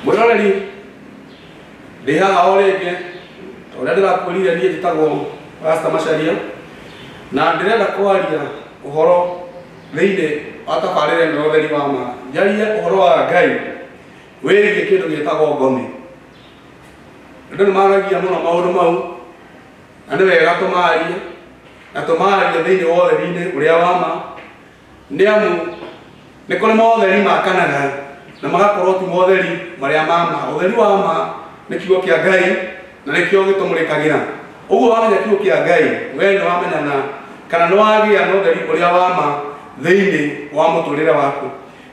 Mwĩroreri, ndĩ haha o rĩngĩ ta ũrĩa ndĩrakwĩrire, niĩ njĩtagwo Pastor Macharia na ndĩrenda kwaria ũhoro thĩinĩ wa tabarĩra ĩno ya ũtheri wa ma, njarie ũhoro wa Ngai wĩgiĩ kĩndũ gĩtagwo ngomi. Andũ nĩ maragia mũno maũndũ mau na nĩ wega tũmarie na tũmarie thĩinĩ wa ũtheri-inĩ ũrĩa wa ma, nĩ amu nĩ kũrĩ motheri makanaga na magakorwo ti motheri marĩa ma ma. Ũtheri wa ma nĩ kiugo kĩa Ngai na nĩkĩo gĩtũmũrĩkagĩra. Ũguo wamenya kiugo kĩa Ngai, we nĩ wamenyana kana nĩ wagĩa na ũtheri ũrĩa wa ma thĩinĩ wa mũtũrĩre waku.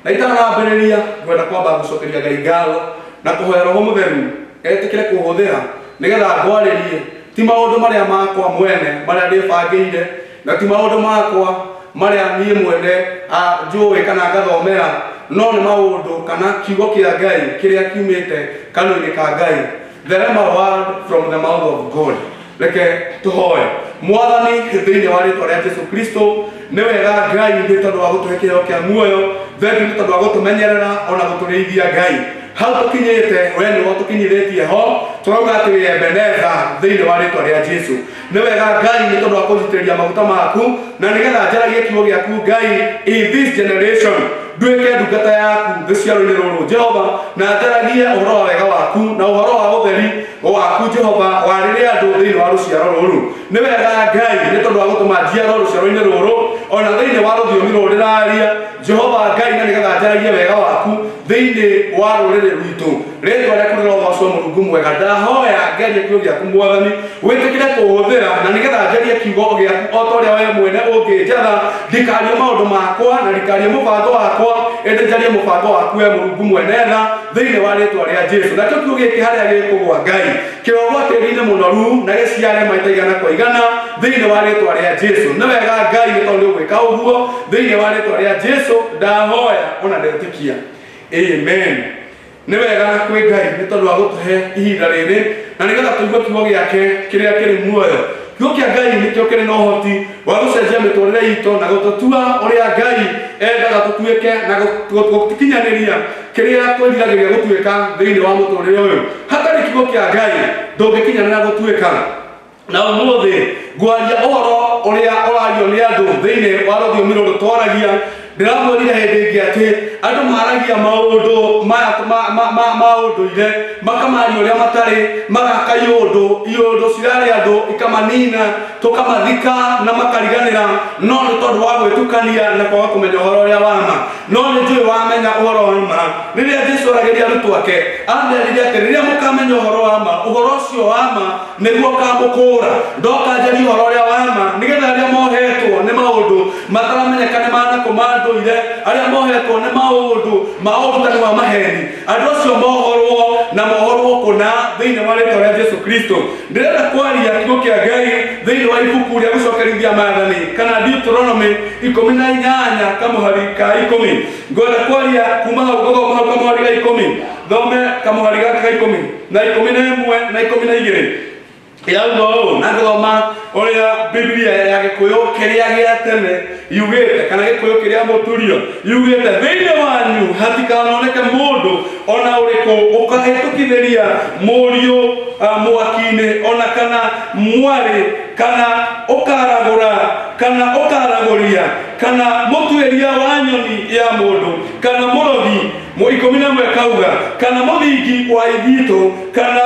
Na itanambĩrĩria, ngwenda kwamba gũcokeria Ngai ngatho na kũhoya Roho Mũtheru etĩkĩre kũhũthĩra nĩgetha ngwarĩrie ti maũndũ marĩa makwa mwene marĩa ndĩbangĩire, na ti maũndũ makwa marĩa niĩ mwene njũĩ kana ngathomera, no nĩ maũndũ kana kiugo kĩa Ngai kĩrĩa kiumĩte kanua-inĩ ka Ngai. The Rhema word from the mouth of God. Reke tũhoe. Mwathani, thĩinĩ wa rĩtwa rĩa Jesu Kristo, nĩ wega Ngai nĩ tondũ wa gũtũhe kĩheo kĩa muoyo. Thengiũ nĩ tondũ wa gũtũmenyerera ona gũtũrĩithia Ngai. Hau tũkinyĩte, we nĩwe ũtũkinyithĩtie ho. Tũrauga atĩ wĩ Ebeneza thĩinĩ wa rĩtwa rĩa Jesu. Nĩ wega Ngai nĩ tondũ wa kũnjitĩrĩria maguta maku na nĩgetha njaragie kiugo gĩaku Ngai in this generation, nduĩke ndungata yaku rũciaro-inĩ rũrũ Jehova, na njaragie ũhoro wa wega waku na ũhoro wa ũtheri waku Jehova warĩrĩ andũ thĩinĩ wa rũciaro rũrũ. Nĩ wega Ngai nĩ tondũ wa gũtũma njiarwo rũciaro-inĩ rũrũ ona thĩinĩ wa rũthiomi rũrũ ndĩraria Jehova Ngai, na nĩgetha njaragie wega waku thĩinĩ wa rũrĩrĩ rwitũ. Rĩtwa rĩaku rĩrogocwo, Mũrungu mwega. Ndahoya ngerie kiugo gĩaku, Mwathani, wĩtĩkĩre kũhũthĩra na nĩgetha njarie kiugo gĩaku o ta ũrĩa we mwene ũngĩnjatha. Ndikarie maũndũ makwa na ndikarie mũbango wakwa, ĩndĩ njarie mũbango waku we Mũrungu mwene tha, thĩinĩ wa rĩtwa rĩa Jesu. Nakĩo kiugo gĩkĩ harĩa gĩkũgwa, Ngai, kĩrogwa tĩri-inĩ mũnoru na gĩciare maita igana kwa igana thĩinĩ wa rĩtwa rĩa Jesu. Nĩ wega Ngai nĩ tondũ nĩ ũgwĩka ũguo. Thĩinĩ wa rĩtwa rĩa Jesu ndahoya ona ndetĩkia, amen. Nĩ wega kwĩ Ngai nĩ tondũ wa gũtũhe ihinda rĩrĩ na nĩgetha tũigue kiugo gĩake kĩrĩa kĩrĩ muoyo. Kiugo kĩa Ngai nĩkĩo kĩrĩ na ũhoti wa gũcenjia mĩtũrĩre itũ na gũtũtua ũrĩa Ngai endaga tũtuĩke na gũkinyanĩria kĩrĩa twĩriragĩria gũtuĩka thĩinĩ wa mũtũrĩre ũyũ. Hatarĩ kiugo kĩa Ngai ndũngĩkinyanĩra gũtuĩka. Na ũmũthĩ ngwaria ũhoro ũrĩa ũrario nĩ andũ thĩinĩ wa rũthiomi rũrũ twaragia. Ndĩramwĩrire hĩndĩ ĩngĩ atĩ andũ maragia maũndũ maya ma ũndũire, makamaria ũrĩa matarĩ, magaka iũndũ, iũndũ cirarĩ andũ ikamanina, tũkamathika na makariganĩra, no nĩ tondũ wa gwĩtukania na kwaga kũmenya ũhoro ũrĩa wa ma. No nĩ njũĩ wamenya ũhoro wa ma. Rĩrĩa Jesu aragĩria arutwo ake, amerire atĩ rĩrĩa mũkamenya ũhoro wa ma, ũhoro ũcio wa ma nĩguo ũkamũkũũra. Ndoka njarie ũhoro ũrĩa wa ma, nĩgetha arĩa mohetwo nĩ maũndũ mataramenyeka nĩ manakũ ma ndũire, arĩa mohetwo nĩ maũndũ ma ũrutani wa maheni, andũ acio mohorwo na mohorwo kũna thĩinĩ wa rĩtwa rĩa Jesu Kristo. Ndĩrenda kwaria kiugo kĩa Ngai thĩinĩ wa ibuku rĩa gũcokerithia maathani kana Deuteronomy 18 kamũhari ka 10. Ngwenda kwaria kuma hau, gũthoma hau kamũhari ga 10, thome kamũhari gaka ga 10 na 11 na 12. Ĩrauga ũũ, na ngũthoma ũrĩa Biblia ya Gĩkũyũ kĩrĩa gĩa tene yugĩte kana Gĩkũyũ kĩrĩa mũturio yugĩte: thĩinĩ wanyu hatikanoneke mũndũ ona ũrĩkũ ũkahĩtũkithĩria mũriũ mwaki-inĩ, ona kana mwarĩ, kana ũkaragũra, kana ũkaragũria, kana mũtuĩria wa nyoni ya mũndũ, kana mũrogi. Mu 11 kauga kana mũthingi wa ithitũ, kana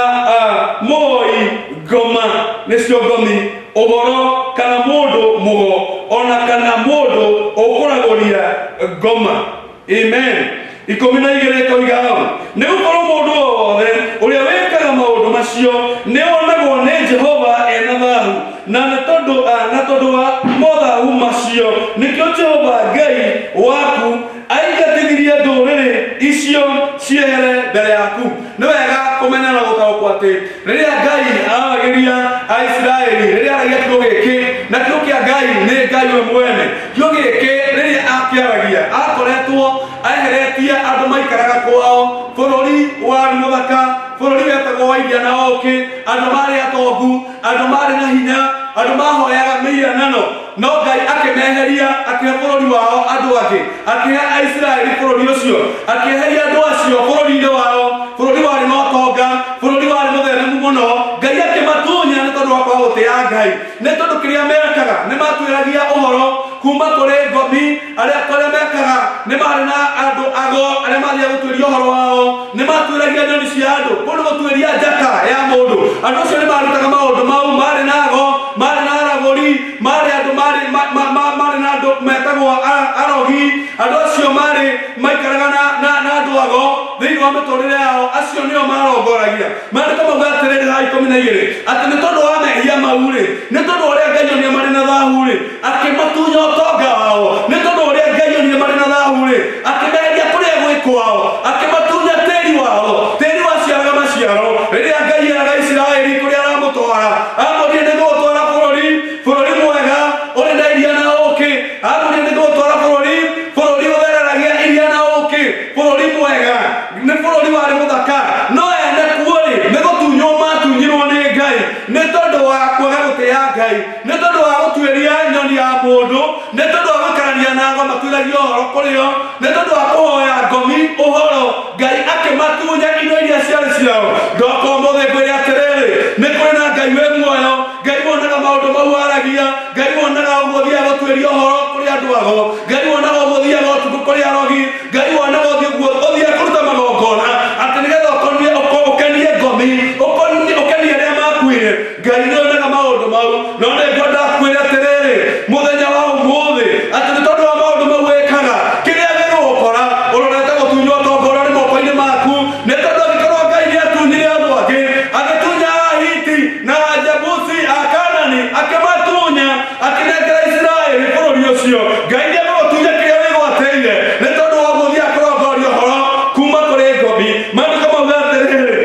mũoi ngoma, nĩcio ngomi ũgoro, kana mũndũ mũgo, ona kana mũndũ ũkũragũria ngoma. Amen. 12 ĩkoiga ũũ: nĩ gũkorwo mũndũ o wothe ũrĩa wĩkaga maũndũ macio nĩ onagwo nĩ Jehova ena thahu, na nĩ tondũ na tondũ wa mothahu macio nĩkĩo Jehova Ngai waku aingatithirie ndũrĩrĩ icio ciehere mbere yaku. Nĩ wega kũmenya na gũtaũkwo atĩ rĩrĩa Ngai aragĩria Aisiraeli, rĩrĩa aragia kiugo gĩkĩ, na kiugo kĩa Ngai nĩ Ngai we mwene, kiugo gĩkĩ rĩrĩa akĩaragia akoretwo eheretie andũ maikaraga kwao bũrũri warĩ mũthaka, bũrũri wetagwo wa iria na ũkĩ, andũ marĩ atongu, andũ marĩ na hinya, andũ mahoyaga mĩhianano. No Ngai akĩmeheria, akĩhe bũrũri wao andũ angĩ, akĩhe Aisiraeli bũrũri ũcio, akĩeheria andũ acio bũrũri-inĩ wao, bũrũri Nĩ tondũ kĩrĩa mekaga nĩ matuĩragia ũhoro kuma kũrĩ ngomi arĩa kũrĩa mekaga nĩ marĩ na andũ ago arĩa mathiaga gũtuĩria ũhoro wao, nĩ matuĩragia nyoni cia andũ kũndũ gũtuĩria njata ya mũndũ. Andũ acio nĩ marutaga maũndũ mau, marĩ na ago, marĩ na aragũri, marĩ andũ marĩ marĩ na andũ metagwo arogi. Andũ acio marĩ maikaraga na andũ ago thĩinĩ wa mĩtũrĩre yao, acio nĩo marongoragia. Maandĩko mauga atĩrĩrĩ haha 12 atĩ nĩ tondũ wa mehia mau-rĩ, nĩ tondũ ũrĩa Ngai onire marĩ na thahu-rĩ, akĩmatunya ũtonga wao. Nĩ tondũ ũrĩa Ngai onire marĩ na thahu-rĩ, akĩmeheria kũrĩa gwĩ kwao, akĩmatunya tĩri wao, tĩri waciaraga maciaro. Rĩrĩa Ngai eraga Isiraeli kũrĩa aramũtwara, amwĩrire nĩ ngũgũtwara bũrũri, bũrũri mwega ũrĩ na iria na ũkĩ. Amwĩrire nĩ ngũgũtwara bũrũri, bũrũri ũthereragia iria na ũkĩ, bũrũri mwega. Nĩ bũrũri warĩ mũthaka, no ene kuo-rĩ, nĩ gũtunywo matunyirwo nĩ Ngai nĩ tondũ wa kwaga gũtĩa Ngai, nĩ tondũ wa gũtuĩria nyoni ya mũndũ, nĩ tondũ wa gũikarania na ago matuĩragia ũhoro kũrĩ o, nĩ tondũ wa kũhoya ngomi ũhoro, Ngai akĩmatunya indo iria ciarĩ ciao. Ndoka ũmũthĩ ngwĩre atĩrĩrĩ, nĩ kũrĩ na Ngai wĩ muoyo, Ngai wonaga maũndũ mau waragia, Ngai wonaga ũguo ũthiaga gũtuĩria ũhoro kũrĩ andũ ago, Ngai wonaga ũguo ũthiaga ũtukũ kũrĩ arogi, Ngai wonaga ũthiĩ guo ũthiĩ kũruta magongona atĩ nĩgetha ũkonie ũkenie ngomi, ũkenie arĩa makuire. Ngai nĩ onaga maũndũ mau. No nĩ ngwenda kwĩra atĩrĩrĩ mũthenya wa ũmũthĩ atĩ nĩ tondũ wa maũndũ mau wĩkaga, kĩrĩa gĩgũgũkora ũrorete gũtunywo ũtonga ũrĩa ũrĩ moko-inĩ maku. Nĩ tondũ angĩkorwo Ngai nĩ atunyire andũ angĩ, agĩtunya Ahiti na Ajebusi, Akanani, akĩmatunya, akĩnengera Isiraeli bũrũri ũcio, Ngai nĩ egũgũtunya kĩrĩa wĩgwatĩire nĩ tondũ wa ũguo ũthiaga kũrongoria ũhoro kuma kũrĩ ngomi. Maandĩko mauga atĩrĩrĩ,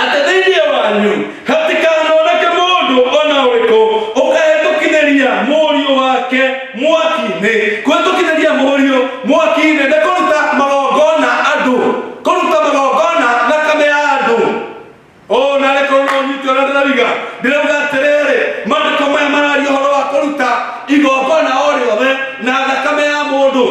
atĩ thĩinĩ wanyu hatikanoneke mũndũ o na ũrĩkũ ũkahĩtũkithĩria mũriũ wake mwaki-inĩ. Kũhĩtũkithĩria mũriũ mwaki-inĩ nĩ kũruta magongona andũ, kũruta magongona thakame ya andũ. O narĩ korwo no ũnyite ũrĩa ndĩroiga, ndĩrauga atĩrĩrĩ, maandĩko maya mararia ũhoro wa kũruta igongona o rĩothe na thakame ya mũndũ.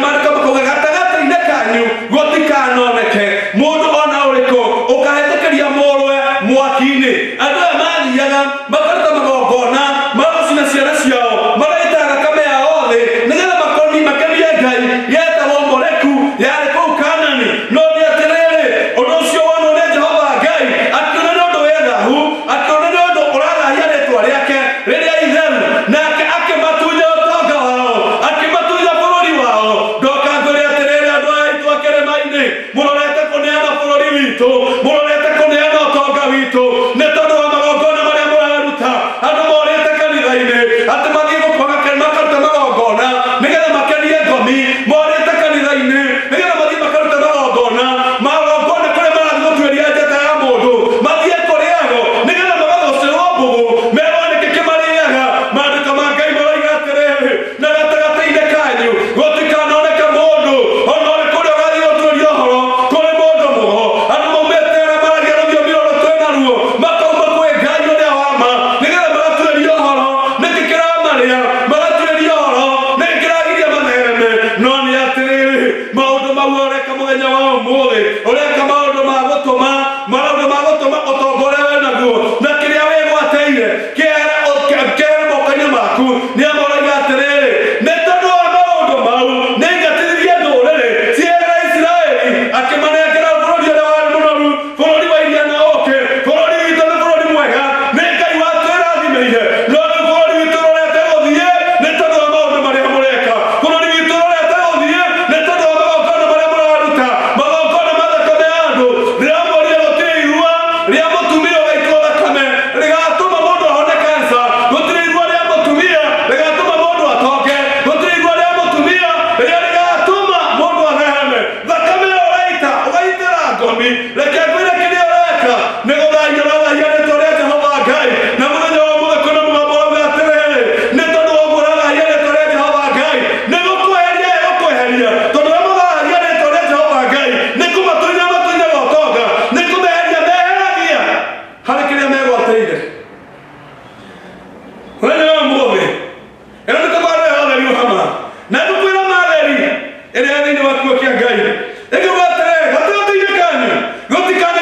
Maandĩko makauga gatagatĩ-inĩ kanyu gũtikanoneke mũndũ o na ũrĩkũ ũkahĩtũkĩria mũrũwe mwaki-inĩ. Andũ aya mathiaga makaruta magongona ma gũcina ciana ciao, magaita thakame yao thĩ nĩgetha makoni makenie Ngai yetagwo Moleku yarĩ kũu Kanani. No nĩ atĩrĩrĩ, ũndũ ũcio wonwo nĩ Jehova Ngai, akĩona nĩ ũndũ wĩ thahu, akĩona nĩ ũndũ ũrathahia rĩĩtwa rĩake rĩrĩa itheru, nake akĩmatunya ũtonga wao, akĩmatunya bũrũri wao. Ndoka ngwĩre atĩrĩrĩ, andũ aya aitũ a kĩrĩma-inĩ, mũrorete kũneana bũrũri witũ, mũrorete kũneana ũtonga witũ, nĩ tondũ wa magongona marĩa mũraruta. Andũ morĩte kanitha-inĩ atĩ mathiĩ gũkora makaruta magongona nĩgetha makenie ngomi. Morĩte kanitha-inĩ nĩgetha mathiĩ makarute magongona, magongona kũrĩa marathiĩ gũtuĩria njata ya mũndũ, mathiĩ kũrĩ ago nĩgetha magathũcĩrwo mbũgũ, merwo nĩkĩ kĩmarĩaga. Maandĩko ma Ngai maroiga atĩrĩrĩ, na gatagatĩ-inĩ kanyu gũtikanoneke mũndũ o na ũrĩkũ ũrĩa ũgathiĩ gũtuĩria ũhoro kũrĩ mũndũ mũgo. Andũ maumĩte arĩa maragia rũthiomi rũrũ twĩ naruo, makauma kwĩ Ngai ũrĩa wa ma, nĩgetha magatuĩria ũhoro nĩkĩ kĩramarĩa, magatuĩria ũhoro nĩkĩ kĩragiria mathereme. No nĩ atĩrĩrĩ, maũndũ mau ũreka mũthenya wa ũmũthĩ, ũreka maũndũ ma gũtũma, maũndũ ma gũtũma ũtonga ũrĩa wĩ naguo na kĩrĩa wĩgwatĩire kĩere kĩere moko-inĩ maku. Nĩ amoragia atĩrĩrĩ, nĩ tondũ wa maũndũ mau nĩaingatithirie ndũrĩrĩ ciehere Isiraeli, akĩmanengera bũrũri ũrĩa warĩ mũnoru, bũrũri wa iria na ũũkĩ. Bũrũri witũ nĩ bũrũri mwega, nĩ Ngai watwĩrathimĩire, no rĩu bũrũri witũ ũrorete gũthiĩ nĩ tondũ wa maũndũ marĩa mũreka. Bũrũri witũ ũrorete gũthiĩ nĩ tondũ wa magongona marĩa mũraruta, magongona ma thakame ya andũ. Ndĩramwĩrire gũtirĩ irua rĩa mũtumia ũgaitwo thakame rĩgatũma mũndũ ahone kansa, gũtirĩ irua rĩa mũtumia rĩgatũma mũndũ atonge, gũtirĩ irua rĩa mũtumia rĩrĩa rĩgatũma mũndũ athereme. Thakame ĩyo ũraita ũgaitĩra ngomi, reke ngwĩre kĩrĩa ũreka nĩ gũthahia ũrathahia rĩtwa rĩa Jehova Ngai. Na mũthenya wa ũmũthĩ kwĩna mũgambo ũrauga atĩrĩrĩ, nĩ tondũ wa ũguo ũrathahia rĩtwa rĩa Jehova Ngai, nĩ gũkweheria ĩgũkweheria, tondũ arĩa mathahagia rĩtwa rĩa Jehova Ngai nĩ kũmatunya matunyaga ũtonga, nĩ kũmeheria meheragia harĩ kĩrĩa megwatĩire. Mũthenya wa ũmũthĩ ĩno nĩ tabarĩra ya ũtheri wa ma, na ngũkwĩra matheri ĩrĩa thĩinĩ wa kiugo kĩa Ngai ĩkiuga atĩrĩrĩ, gatagatĩ-inĩ kanyu gũtikana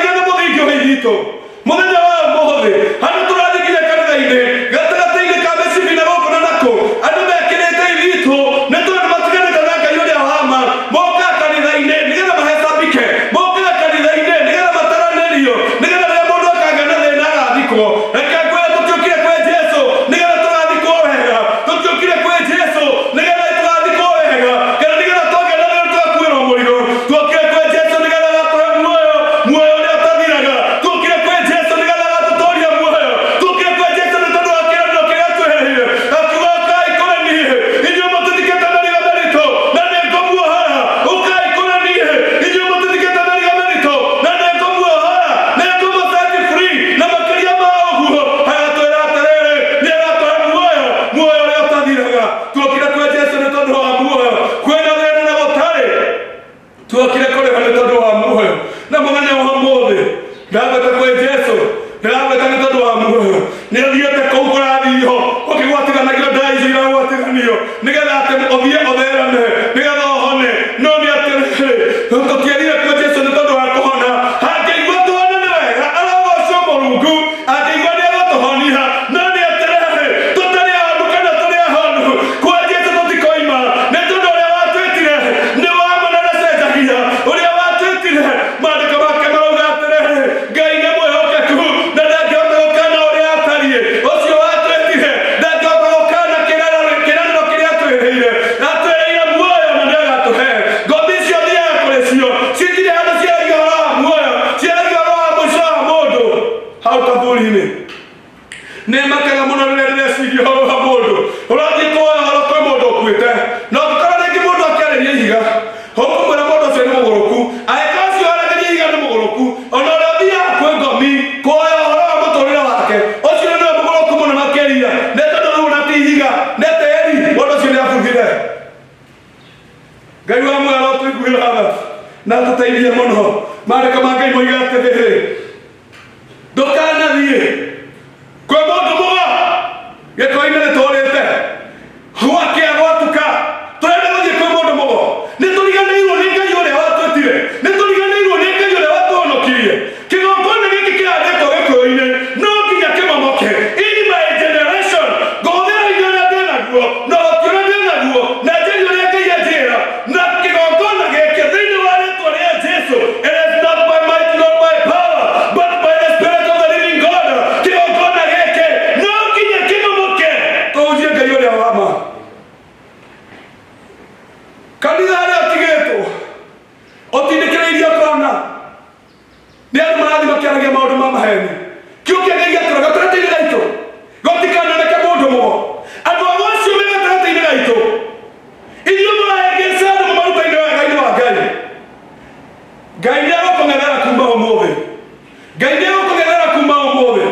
Nĩ makaga mũno rĩrĩa ndĩreciria ũhoro wa mũndũ ũrathiĩ kũhoya ũhoro kwĩ mũndũ ũkuĩte, na ũngĩkora rĩngĩ mũndũ akĩarĩria ihiga, ũkũmwĩra mũndũ ũcio nĩ mũgũrũku. Angĩkorwo ũcio waragĩria ihiga nĩ mũgũrũku, ona ũrĩa ũthiaga kwĩ ngomi kũhoya ũhoro wa mũtũrĩre wake, ũcio nĩwe mũgũrũku mũno makĩria, nĩ tondũ rĩu ona ti ihiga, nĩ tĩri, mũndũ ũcio nĩ abuthire. Ngai wa muoyo arotũiguĩra tha na atũteithie mũno. Maandĩko ma Ngai moiga atĩrĩrĩ, ndũkanathiĩ kwĩ mũndũ mũgo gĩko-inĩ nĩtũrĩte gwakĩa gwatuka tũrenda gũthiĩ kwĩ mũndũ mũgo. Nĩ tũriganĩirwo nĩ Ngai ũrĩa watwĩtire, nĩ tũriganĩirwo nĩ Ngai ũrĩa watũhonokirie. Kĩgongona gĩkĩ kĩhandĩtwo gĩkũyũ-inĩ no nginya kĩmomoke. In my generation ngũhũthĩra hinya ũrĩa ndĩ naguo na ũhoti ũrĩa ndĩ naguo na njarie ũrĩa Ngai anjĩra, na kĩgongona gĩkĩ thĩinĩ wa rĩtwa rĩa Jesu, it is not by might nor by power but by the spirit of the living God. Kĩgongona gĩkĩ no nginya kĩmomoke, tũhunjie Ngai ũrĩa wa ma. Kanitha harĩa ũtigĩtwo ũtindĩkĩrĩirio kona nĩ andũ marathiĩ makĩaragia maũndũ ma maheni. Kiugo kĩa Ngai gĩatũra gatagatĩ-inĩ gaitũ gũtikanoneke mũndũ mũgo. Andũ a acio me gatagatĩ-inĩ gaitũ, inyuĩ mũrahĩngĩca andũ mũmarutaine wega-inĩ wa Ngai. Ngai nĩ egũkũng'ethera kuma ũmũthĩ. Ngai nĩ egũkũng'ethera kuma ũmũthĩ.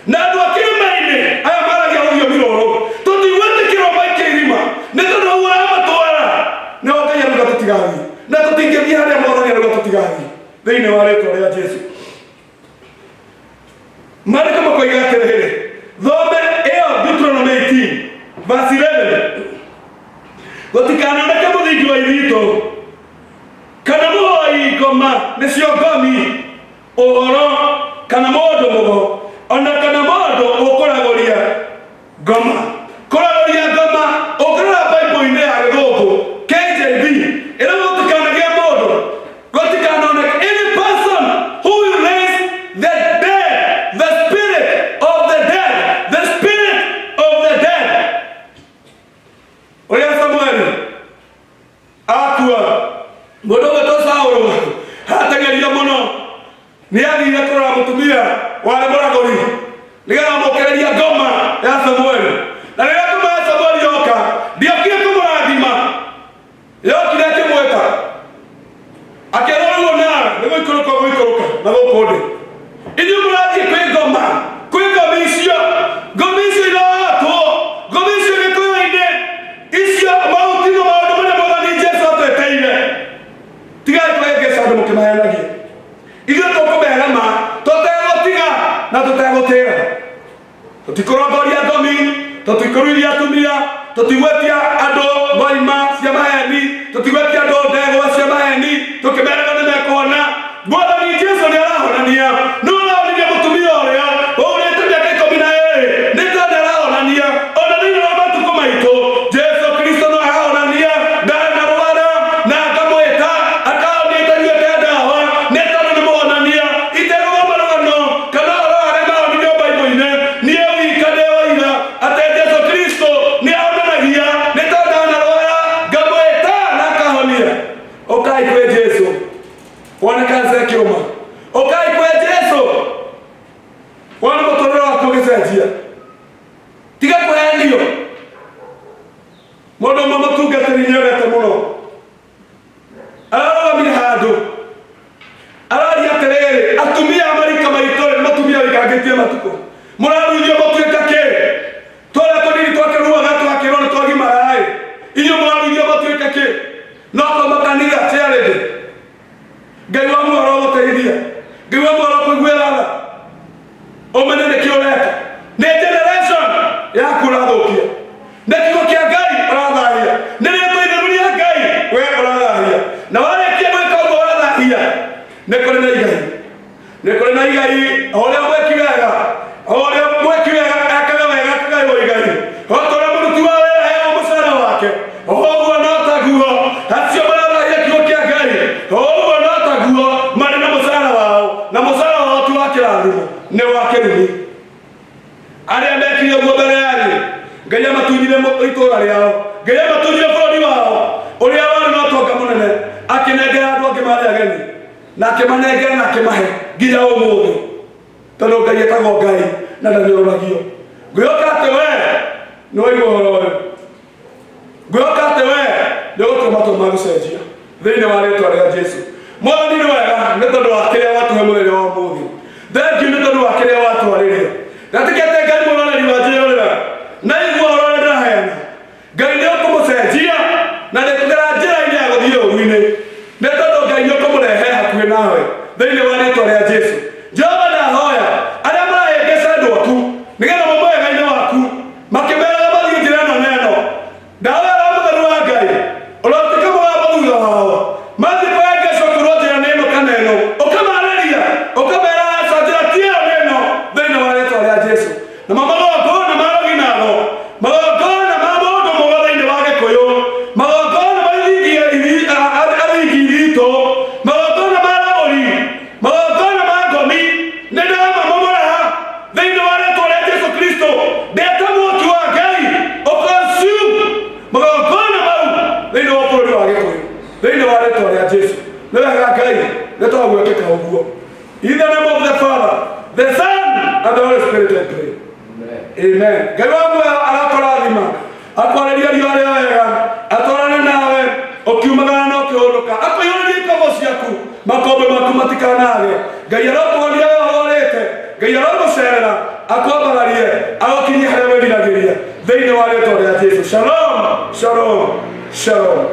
Na andũ a kĩrĩma-inĩ aya maragia rũthiomi rũrũ, tũtigwĩtĩkĩrwo maikie irima, nĩ tondũ hau ũramatwara nĩho Ngai aruga tũtigathiĩ, na tũtingĩthiĩ harĩa Mwathani aruga tũtigathiĩ, thĩinĩ wa rĩtwa rĩa Jesu. Maandĩko makoiga atĩrĩrĩ, thome ĩyo Deuteronomy 18 verse 11, gũtikanoneke mũthingi wa ithitũ kana mũhoi ngoma, nĩcio ngomi ũhoro, kana mũndũ mũgo, ona kana mũndũ ũkũragũria ngoma. Kũragũria ngoma, ũngĩrora Bible-inĩ ya gĩthũngũ KJV, ĩrauga gũtikanagĩe mũndũ, gũtikanoneke any person who will raise the dead, the spirit of the dead, the spirit of the dead. Ũrĩa Samueli akua, mũndũ ũgwĩtwo Saũlũ ateng'erio mũno, nĩ athire kũrora mũtumia warĩ mũragũri nĩgetha amũkĩrĩria ngoma ya Samueli. Na rĩrĩa ngoma ya Samueli yoka, ndiokire kũmũrathima, yokire akĩmwĩta akĩrwo, rĩu onawe nĩ gũikũrũka ũgũikũrũka na gũkũ ndĩ. Inyuĩ mũrathiĩ kwĩ ngoma, kwĩ ngomi icio, ngomi icio irotwo, ngomi icio gĩkũyũ-inĩ icio, mau timo maũndũ marĩa Mwathani Jesu atweteire. Tigai kũhĩngĩca andũ mũkĩmahenagia. Ithuĩ tũkũmera ma tũtegũtiga na tũtegũtĩra. Tũtikũrongoria ngomi, tũtikũruithia atumia, tũtigwetia andũ ngoima cia maheni, tũtigwetia andũ ndegwa cia maheni tũkĩmeraga nĩ mekũhona. Mwathani Jesu nĩ arahonania. Nĩ ũrahonirie mũtumia ũrĩa ũrĩte mĩaka 12, nĩ tondũ arahonania ona thĩinĩ wa matukũ maitũ. Jesu Kristo no arahonania, ndanarwara na akamwĩta akahonia itanyuĩte ndawa, nĩ tondũ nĩ mũhonania. Itegũthoma rũgano kana ũhoro wa arĩa mahonirio Baibũ-inĩ, niĩ wika ndĩ waira atĩ Jesu Kristo nĩ ahonanagia, nĩ tondũ ndanarwara ngamwĩta na akahonia. Ũkai kwĩ Jesu wone kansa ĩkĩũma. Ũkai kwĩ Jesu wone mũtũrĩre waku ũgĩcenjia. Tiga kũhenio. Mũndũ ũmwe mũtungatĩri nyendete mũno ararũgamire handũ araria atĩrĩrĩ, atumia a marika maitũ-rĩ, nĩ mũtumia wĩikangĩtie matukũ, mũraruithio mũtuĩka kĩ? Tũrĩa tũnini twakĩruaga twakĩrwo nĩ twagimara-ĩ, inyuĩ mũraruithio mũtuĩke kĩ? No kwa makanitha charity. Ngai wa muoyo arogũteithia, Ngai wa muoyo arokũiguĩra tha, ũmenye nĩkĩ ũreka. Nĩ generation yaku ũrathũkia, nĩ kiugo kĩa Ngai ũrathahia, nĩ rĩtwa itheru rĩa Ngai we ũrathahia. Na warĩkia gwĩka ũguo wathahia, nĩ kũrĩ na igai, nĩ kũrĩ na igai. O ũrĩa mwĩki wega, o ũrĩa mwĩki wega ekaga wega akagaĩrwo igai, o ta ũrĩa mũruti wa wĩra aheagwo mũcara wake, o ũguo no taguo acio marathahia kiugo kĩa Ngai, o ũguo no taguo marĩ na mũcara wao, na mũcara wao ti wa kĩrathimo, nĩ wa kĩrumi. Arĩa mekire ũguo mbere yanyu, Ngai amatunyire itũũra rĩao, Ngai amatunyire bũrũri wao ũrĩa warĩ na ũtonga mũnene, akĩnengera andũ angĩ marĩ ageni, na akĩmanengera na akĩmahe nginya ũmũthĩ, tondũ Ngai etagwo Ngai na ndanyũrũragio. Ngwĩhoka atĩ we nĩ waigua ũhoro ũyũ. Ngwĩhoka atĩ we nĩ ũgũtua matua ma gũcenjia thĩinĩ wa rĩtwa rĩa Jesu. Mwathani nĩ wega nĩ tondũ wa kĩrĩa watũhe mũthenya wa ũmũthĩ. Thengiũ nĩ tondũ wa kĩrĩa watwarĩria. Ndatikĩte Ngai mũroreri wa njĩrorera na igua ũhoro ũrĩa ndĩraheana. Ngai nĩ ũkũmũcenjia na ndĩkũgera njĩra-inĩ ya gũthiĩ ũũru-inĩ nĩ tondũ Ngai nĩ ũkũmũrehe hakuhĩ nawe thĩinĩ wa rĩtwa rĩa Jesu. Jehova ndahoya arĩa marahĩngĩca andũ aku nĩgetha maume wega-inĩ waku makĩmeraga mathiĩ njĩra ĩno na ĩno. Ndahoya Roho Mũtheru wa Ngai ũrotuĩka mũgambo thutha wao mathiĩ kũhĩngĩcwo kũrwo njĩra nĩ ĩno kana ĩno, ũkamarĩria ũkamera aca njĩra ti ĩyo nĩ ĩno thĩinĩ wa rĩtwa rĩa Jesu. Na magongona ma rũginago, magongona ma mũndũ mũgo thĩinĩ wa Gĩkũyũ, magongona ma athingi iritũ, magongona ma ragũri, magongona ma ngomi, nĩ ndamamomora thĩinĩ wa rĩtwa rĩa Jesu Kristo. Ndeta mwaki wa Ngai ũconsume magongona mau thĩinĩ wa bũrũri wa Gĩkũyũ thĩinĩ wa rĩtwa rĩa Jesu. Nĩ wega Ngai, nĩ twagwĩkĩka ũguo. In the name of the Father, the Son, and the Holy Spirit, I pray. Amen. Ngai wa muoyo arakũrathima, akwarĩria riũa rĩa wega, atwarane nawe ũkiumagara na ũkĩhũndũka, akũiyũrĩrie ikobo ciaku, makũmbĩ maku matikanage. Ngai arokũhonia we ũrwarĩte, Ngai arogũcerera, akwambararie, agũkinyie harĩa wĩriragĩria, thĩinĩ wa rĩtwa rĩa Jesu. Shalom, shalom, shalom.